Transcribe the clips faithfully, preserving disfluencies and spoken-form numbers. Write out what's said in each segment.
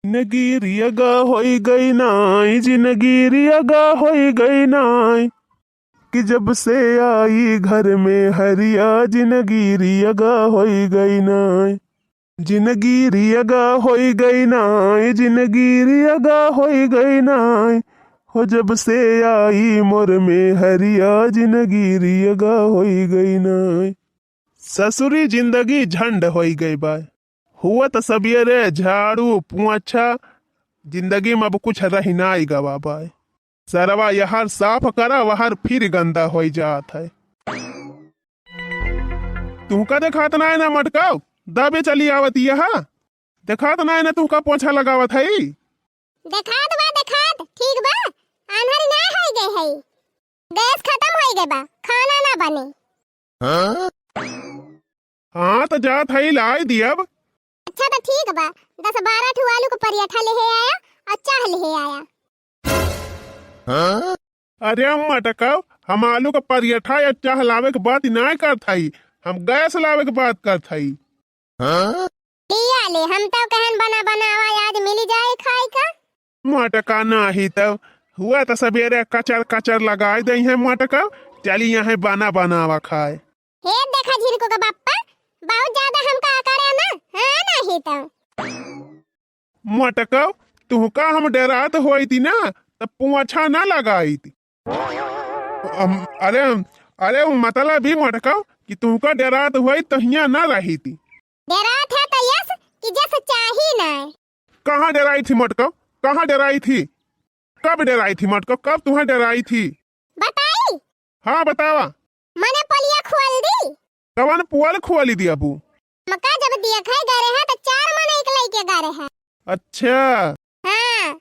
जिनगी रियगा होई गई नाई, जिनगी रियगा होई गई नाई, कि जब से आई घर में हरिया, जिनगी रियगा होई गई नाई। जिनगी रियगा होई गई नाई, जिनगी रियगा होई गई नाई, हो जब से आई मोर में हरिया, जिनगी रियगा होई गई नाई। ससुरी जिंदगी झंड होई गई बा। हुआ त सबेरे झाड़ू पोंछा, जिंदगी में अब कुछ रहि नाई गवा बा। सरवा यहर साफ करा, वहर फिर गंदा होई जात है। तुहका देखात नाय ना मटकाव, दबे चली आवत यहा। देखात नाय ना तुहका पोंछा लगावत है। देखात बा, देखात, ठीक बा। आन्हर ना होई गए है। गैस खत्म होई गए बा, खाना ना बने। हाँ? हाँ, त जात हई, लाई दियब। अच्छा, त ठीक बा, दस बारह ठो आलू के पराठा लेहे आया और चाह लेहे आया। हाँ? अरे मटकाव, हम आलू के पराठा या चाह लावे के बात नाय करत हई, हम गैस लावे के बात करत हई। हाँ? लिया ले, हम तो कहन बना बनावा आज मिली जाए खाए का। मटका नाही तब, हुआ त सबेरे कचर कचर लगाई दई है मटका, चली यहाँ बना बनावा खाए। हे देखा झिनकू के बप्पा, बहुत ज्यादा हमका अकड़े ना, हाँ नाही तब। मटका, तुहका हम डरात होई थी ना, तब पोंछा ना लगाई थी। अम, अरे, अरे, उ मतलब ही मटका कि तुहका डरात होई त हियां ना रही थी। डरात है त यस कि जस चाही ना। कहाँ डराई थी मटका? कहाँ डराई थी? कब डराई थी मटका? कब तुहें डराई थी? बताई? हाँ, बतावा। मने पोलिया खोल दी। कवन पोल खोली दी अबू? मका जब दिया खाई गए रहे त चार मनई के लइके गए रहे। अच्छा। हाँ।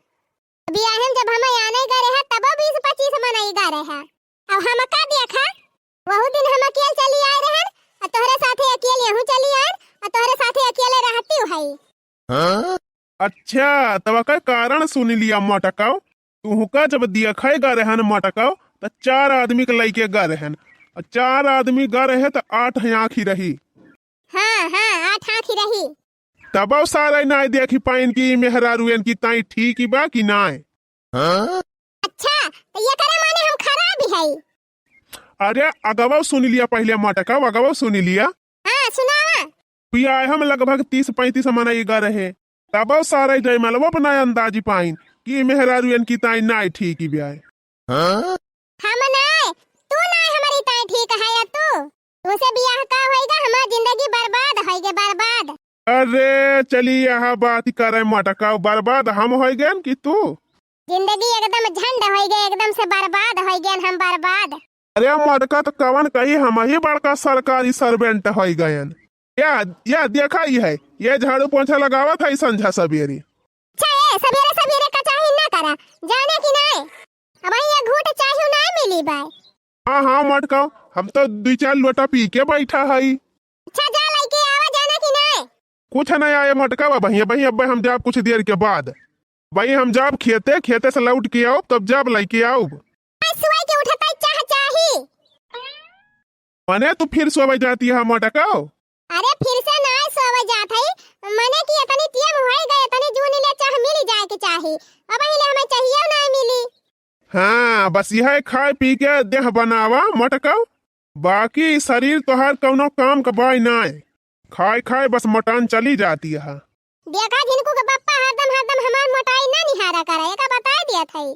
बियाहे में जब हम आने गए रहे, तबो बीस पच्चीस मनई गए रहे। अब हमका देखा, वहू दिन हम अकेल चली आए रहन, आ तोहरे साथे अकेल यहू चली आए, आ तोहरे साथे अकेले रहती हई। हाँ? अच्छा, तब का कारण सुन लिया मटकाओ। तुहका जब देखा गए रहन मटकाओ, त चार आदमी के लइके गए रहन। आ चार आदमी गए रहे, त आठ आँखी रही। हाँ, हाँ, आठ आँखी रही। तबो सारे नाय देखी पाइन कि ई मेहरारू एनकी ताई ठीक बा कि नाय। हाँ? अच्छा, त ये करे माने हम खराब ही हई। अरे, अगवा सुन लिया पहिले मटका, अगवा सुन लिया। हाँ, सुनावा। बियाहे में लगभग तीस पैंतीस मनई गए रहे। तबो सारे जयमलवा पर नाय अंदाजी पाइन कि ई मेहरारू एनकी ताई नाय ठीक ही बियाहे। हाँ? हम नाय, तू नाय हमारी ताई ठीक है या तू? तुमसे बियाह का होइगा, हमार जिंदगी बर्बाद होइगे, बर्बाद। अरे, चली यहाँ बात करे मटका, बर्बाद हम होइगेन कि तू? जिंदगी एकदम झंड होइगे, एकदम से बर्बाद होइगेन हम, बर्बाद। अरे मटका, त कवन कही, हम ही बड़का सरकारी सर्वेंट होइगेन। या, या देखा ही है, ये झाड़ू पोंछा लगावत है संझा सबेरे। अच्छा, ये सबेरे सबेरे का चाही ना करा, जाने कि नाय? अब ये घूट चाही नाय मिली बाय। हाँ, हाँ, मटका, हम तो दुई चार लोटा पी के बैठा हई। अच्छा, जा लइके आवा, जाना कि नाय? कुछ नहीं आए मटका, बहिया, बहिया, अब हम जाब कुछ देर के बाद। भाई, हम जाब खेते, खेते से लौट के आओ, तब जाब लइके आओ। आज सुबह के उठता चाह चाही। मने तू फिर सोवे जाती है मटका? अरे, फिर से नाय सोवे जात हई, मने कि इतनी टेम होई गए, इतनी जून ले चाह मिली जाए के चाही। अब हिले हमें चाहिए नाय मिली। हाँ, बस यह खाए पी के देह बनावा मटका, बाकी शरीर तोहार कौनो काम का बाय नाय। खाए खाए बस मोटान चली जाती है। देखा झिनकू के बप्पा हरदम हरदम हमार मोटाई ना निहारा करे, एका बताए दिया थई।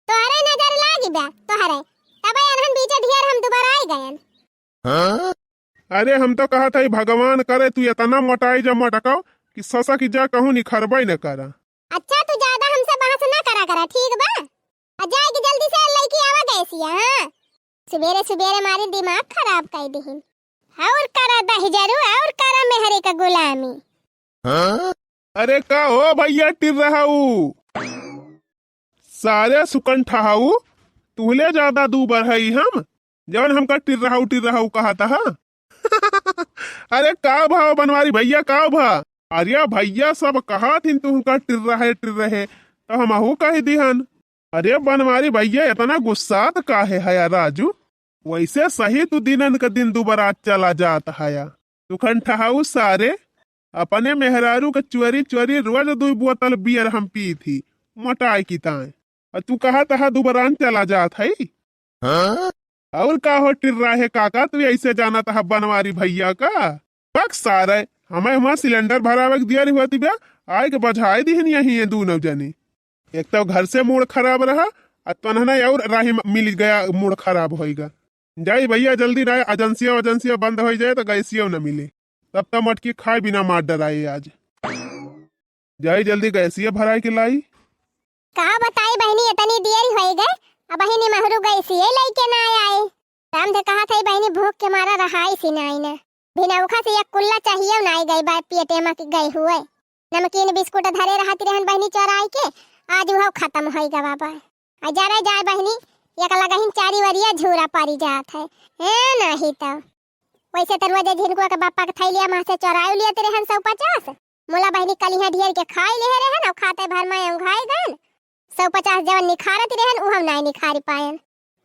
तोहरे नजर लागी बा, तोहरे। तबे अनहन बीचे ढेर हम दुबराई गयन। हाँ? अरे हम तो कहत हई भगवान करे तू इतना मोटाई जा मटकाओ कि ससा की जा कहूँ निखरबे न करा। अच्छा, तू ज्यादा हमसे बहस ना करा करा, ठीक बा? आ जाए कि जल्दी से लइके आवा गैसिया, हाँ? सुबेरे सुबेरे मारी दिमाग खराब कर दिहिन। और करा दहिजरू, और करा मेहरे का गुलामी। हाँ? अरे का हो भैया टिर्रहाऊ? सारे सुकन ठहाऊ, तुहले ज्यादा दूबर हई हम, जौन हमका टिर्रहाऊ टिर्रहाऊ कहत हा। अरे का भा बनवारी भैया, का भा? अरे भैया सब कहत हिन तुहका टिर्रहे टिर्रहे, तो हमहू कह दिहन। अरे बनवारी भैया इतना गुस्सात काहे हया राजू? वैसे सही तू दिनन का दिन दुबरात चला जात हया। सुकन ठहाऊ सारे, अपने मेहरारू के चोरी चोरी रोज दुइ बोतल बियर हम पीत ही, मोटाई की ताए। अउर तू कहत हा दुबरान चला जात है। हाँ? अउर का हो टिर्रा है काका, तू ऐसे जानत हा बनवारी भैया का? बक सारे, हमें हुआँ सिलेंडर भरावे के दिया रही होती बा, आए के बझाए दिहन यहीं ये दूनौ जनी। एक तो घर से मूड खराब रहा, अउर तनहना अउर राही म-, मिल गया, मूड खराब होइगा। जाई भैया जल्दी ना, एजेंसिया वजेंसिया बंद होइ जाए तो गैसियो न मिले, तब तो मटकी खाए बिना मार डराए आज। जाई जल्दी गैसिया भराए के लाई। का बताई बहिनी, इतनी देर होइ गए, अबहिनी महरू गैसिये लइके ना आए। राम से कहा था बहिनी, भूख के मारा रहाई सी नाई न। भिनौखा से एक कुल्ला चाहिए नाई गई बा, पेटे में गई हुए। नमकीन बिस्कुट धरे रहत रहन बहिनी चोराई के, आज उहो खत्म होइ गवा बा। आ जरे जाए बहिनी, एक लगहिन चारी वरिया झूरा परी जात है। ए, नहीं तो। वैसे तो रोजे झिनकुआ के बापा के थैलिया में से चोराई लियत रहन सौ पचास। मोला बहिनी कलिहा ढेर के खाई लेहे रहन, अउ खाते भर में औंघाई गन। सौ पचास जवन निखारत रहन, उ हम नाई निखारी पायन।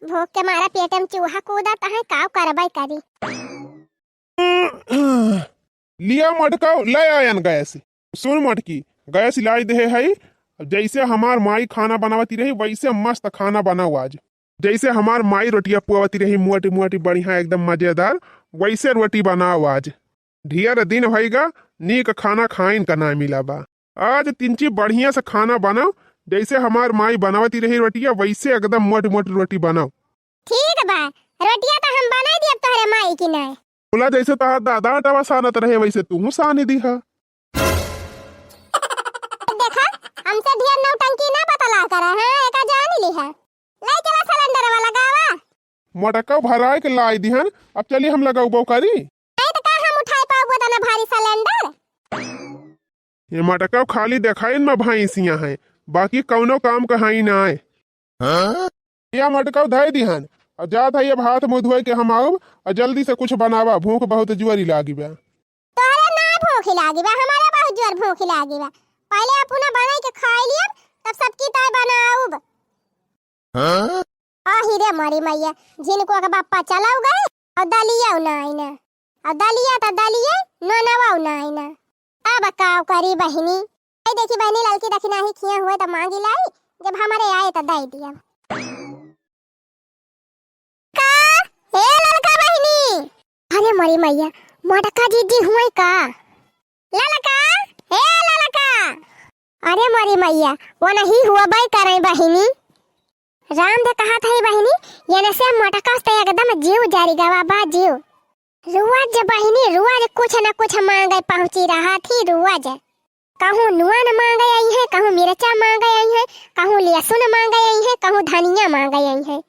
भूख के मारा पेट में चूहा कूदत है, काव करबै करी। लिया मटका, ले आयन गैस। सुन मटकी, गैस लाई देहे है। जैसे हमार माई खाना बनावती रही, वैसे मस्त खाना बनाओ आज। जैसे हमार माई रोटिया पुआवती रही, मोटी मोटी, बढ़िया, एकदम मजेदार, वैसे रोटी बनाओ आज। ढेर दिन होइगा, नीक खाना खाइन का ना मिला बा। आज तिनची बढ़िया से खाना बनाओ, जैसे हमार माई बनावती रही रोटिया, वैसे एकदम मोटी मोटी रोटी बनाओ। ठीक बा, रोटिया तो हम बनाई दियब तोहरे माई की नाय। बोला जैसे तोहार दादा आटावा सानत रहे, वैसे तू सानी दिहा। देखा, हमसे ढेर नौटंकी ना बतला करे, हाँ, एका जान लिहा। ले चला सिलेंडर वाला गावा। मोटका भराए के लाई दिहन, अब चली हम लगौबो करी। नहीं तो का हम उठाए पाउबो तना भारी सिलेंडर? ये मटका खाली देखाइन में भैंसिया है, बाकी कौनो काम का है ना है। हाँ? या मटका धै दिहन, और जात है अब हाथ मुँह धोए के हम आउब, और जल्दी से कुछ बनावा, भूख बहुत जुआरी लागी बा। तोहरे ना भूख लागी बा, हमारे बहुत जोर भूख लागी बा। पहले अपना बनाई के खाई लियब, तब सबकी ताय बनाउब। हाँ? आही रे मोरी मैया, झिनकुआ के बापा चलाऊ गए, और दलिया ना आईना, और दलिया तो दलिया, नोनवा ना आईना। अब काव करी बहिनी? आई देखी बहिनी, ललकी दखिनाही खिया हुए तो मांगी लाई, जब हमारे आए तो दे दिया। का? ए ललका बहिनी! अरे मोरी मैया, मोटका जीजी हुए का? ललका, ए ललका! अरे मोरी मैया, वो नहीं हुआ बाई करे बहिनी। राम दे कहा था बहिनी, ये न से मोटका से एकदम जीव जारी गवा बा जीव। रोज बहिनी, रोज कुछ न कुछ मांगे पहुंची रहा थी रोज। कहूँ नून मांगे आई है, कहूँ मिर्चा मांगे आई है, कहूँ लहसुन मांगे आई है, कहूँ धनिया मांगे आई है।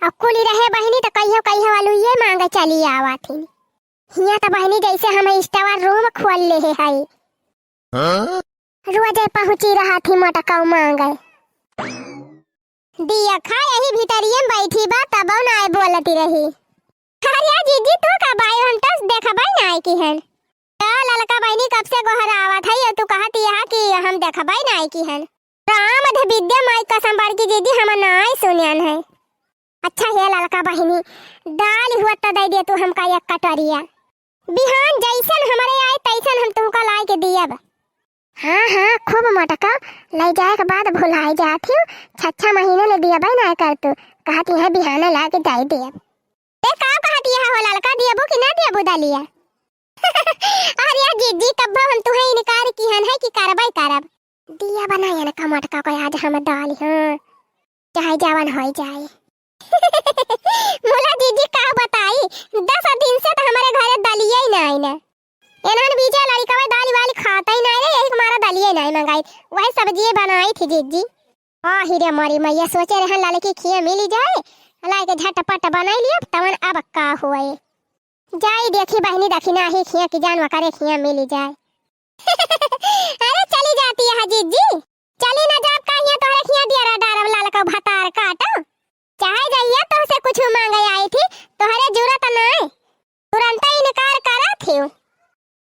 अब कुली रहे बहिनी तो कहियो कहियो वालू ये मांगे चली आवा थी। हियाँ तो बहिनी जैसे हम स्टोर रूम खोल ले है। हाँ? रोजे पहुँची रहा थी मोटकाऊ मांगे। दिया खा यही भीतरिये में बैठी बा, तबो ना आए बोलती रही। अरे जीजी, तू का बाई, हम तो देखबै ना आए की हन। का ललका बहिनी कब से गोहरावत है, ये तू कहत यह कि हम देखबै ना आए की हन। राम अध विद्या माई कसम बड़की जीजी, हम ना आए सुनियन है। अच्छा हे ललका बहिनी, दाल हुआ त दे दे तू हमका एक कटोरिया। बिहान जैसन हमरे आए तैसन हम तुहका लाई के दियब। हाँ, हाँ, खूब मोटका, ले जाए के बाद भुलाई जात हियो, छच्छा महीना ले दियबै ना कर तू, कहत यह बिहाने ला के जाए दियब। ए, का कहत यह हो ललका, दियबू कि ना दियबू दलिया? अरे यार जीजी, कब्बो हम तुहे इनकार किहन है कि करबै करब। दिया बनाए ना का मोटका को आज हम दाल, हाँ, चाहे जवन होई जाए। मोला जीजी का बताई, दस दिन से तो हमारे घरे दलिया ही ना आई ना। एनहन बीजा लड़िकवा दाल वाल खाता ही ना रे, यही हमारा दलिया ही ना मंगाई, वही सब्जी बनाई थी जीजी। आही रे मोरी मैया, सोचे रहन ललकी खिया मिली जाए, लाई के झटपट बनाई लिया, तवन अब का हुए। जाई देखी बहिनी दखिनाही खिया कि जानवा करे खिया मिली जाए। अरे चली जाती है जीजी, चली ना जाब का हिया तोहरे खिया दिया रह डारब ललका भतार काटो। चाहे जहिया तोहसे कुछ मांगे आई थी, तोहरे जरूरत ना है, तुरंत इनकार करा थी।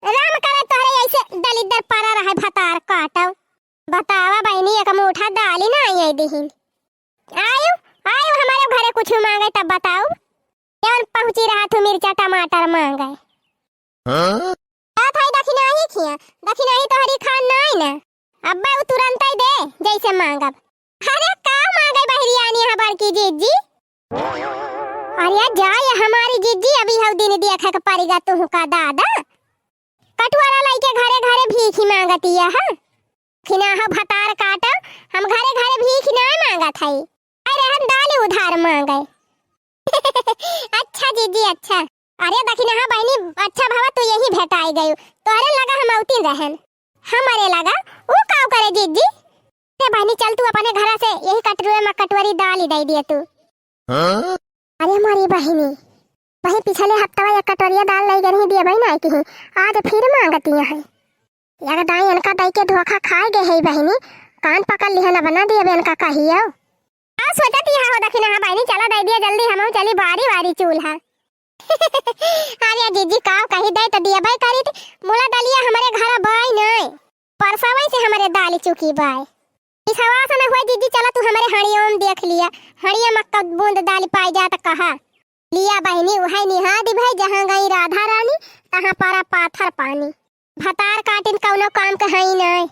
राम करे तोहरे ऐसे दलिद्दर परा रहे भतार काटो। बतावा बहिनी, एक मुठा दाली ना आई दिहिन। आयु, आयु हमारे घरे कुछ मांगे तब बताऊ। जौन पहुंची रहा थू मिर्चा टमाटर मांगे। हाँ? का थाई दखिनाही खिया, दखिनाही तोहरी खान नाई ना। अब्बा उ तुरंतै दे, जैसे मांगब। अरे का मांगे बहरियानी है बड़की जिज्जी? अरे जा ये हमारी जिज्जी, अभी हौ दिन देखे के परिगा तुहका दादा। कटुआरा लइके घरे घरे भीखी मांगतिया है। खिना हो भतार काटो, हम घरे घरे भीख ना मांगत हई। अरे हम दाल उधार मांगे। अच्छा जिज्जी, अच्छा। अरे दखिनहा बहिनी, अच्छा भवा तू यही भेटाई गयू। तोहरे लगा हम औतिन रहन। हमरे लगा? ऊ काव करे जिज्जी? ए बहिनी चल तू अपने घरा से यही कटरुए में कटोरी दाल ही दे दिए तू। हाँ? अरे हमारी बहिनी, वही पिछले हफ्तवा एक कटोरिया दाल लई गई दिए बहिन आई की, आज फिर मांगतिया है। एक दाई इनका दई के धोखा खाए गए है बहिनी, कान पकड़ लिहन अब ना दिए इनका कहियो। आ सोचत ही हो दखिनहा बहिनी, चला दे दिया जल्दी, हम चली बारी बारी चूल्हा। अरे जिज्जी का कही दे तो दिया भाई करी थी, मुला दलिया हमारे घर बाई नहीं, परसवई से हमारे दाल चुकी बाय। विश्वास न हुआ जिज्जी, चला तू हमारे हड़ियों में देख लिया, हड़िया में कब बूंद दाल पाई जात कहा। लिया बहिनी, उहै निहादी भई, जहाँ गई राधा रानी, तहाँ परा पाथर पानी। भतार काटिन कौनो काम के हई नाय।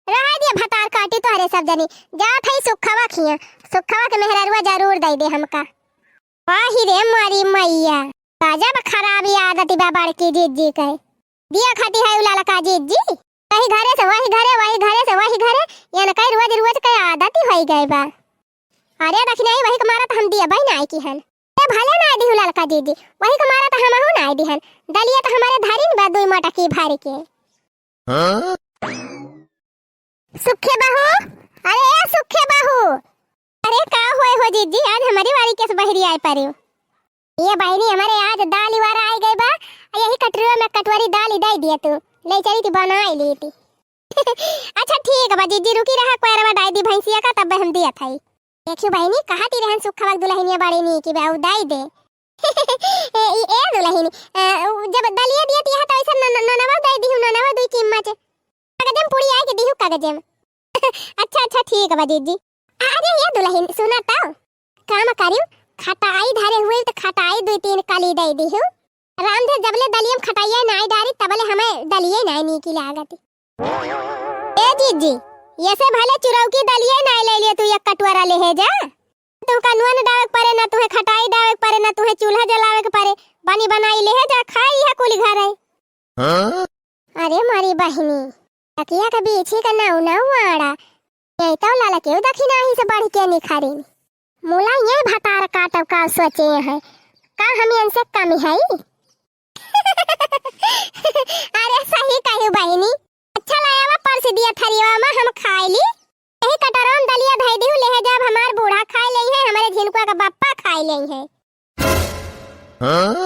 रहा दिया भतार काटी तोहरे सब जनी। जात हई सुखवा खिया, सुखवा के मेहररुआ जरूर दई दे हमका। वाही रे मोरी मैया, गजब खराब आदत बा बड़की जिज्जी के। दिया खाती है उ ललका जिज्जी, वही घरे से वही घरे, वही घरे से वही घरे, इनकै रोज रोज के आदत ही होई गई बा। अरे दखिनाही वही के मारत हम दिया भाई नाई की हन। ए भले नाई दिहु ललका जिज्जी, वही के मारत हमहू नाई दिहन। दलिया तो हमारे धरिन बा दुई मटकी भर के। हाँ? सुखे बहू, अरे ए सुखे बहू, अरे का होए हो जिज्जी, आज हमारी बारी कैसे बहरी आए पड़े हो? ये बहिनी हमारे आज दाल ही वारा आई गई बा, यही कटोरी में कटोरी दाल ही दे दिया तू, ले चली थी बनाई ली थी। अच्छा ठीक बा जिज्जी, रुकी रहा, कोयरवा डाई दी भैंसिया का, तब हम दिया था। देखियो बहिनी, कहा ती रहन सुखवा के दुल्हनिया बड़ी नीकी बा, उ दाई दे। ए, ई, ए दुल्हनी, ए, उ, जब दलिया दिया तिया तो ऐसा न-, न-, ननवा दे दिहु, ननवा दुई चम्मच। कागजे में पूरी आए के दिहु, कागजे में। अच्छा, अच्छा, ठीक बा जिज्जी। अरे ये दुल्हन, सुना तो। काम करियो, खटाई धरे हुए तो खटाई दुई तीन कली दे दिहु। रामधे जबले दलिया में खटाइया नाई डारी, तबले हमें दलिया नाई नीकी लागत। ए जिज्जी, ये से भले चुरौकी दलिया नाई ले लिए, तू एक कटोरा ले है जा। तू का नून डावे के परे, ना तुहे खटाई डावे के परे, ना तुहे चूल्हा जलावे के परे, बनी बनाई ले है जा, खाई है कुल घर है। हाँ? अरे मारी बहिनी, तकिया के बीछी का नाऊ नाऊ आड़ा, ये तो लाला केहू दखिनाही से बढ़ के निखारिन। मुला ये भतार काटब का सोचे हैं, का हम इनसे कम है? अरे सही कही बहिनी, अच्छा लाया परस दिया थरिया में, हम खाई ली। यही कटोरा में दलिया धई दिहु, लेहे जाब हमार बूढ़ा खाई लेई है, हमारे झिनकुआ का बप्पा खाई लेई है। हाँ?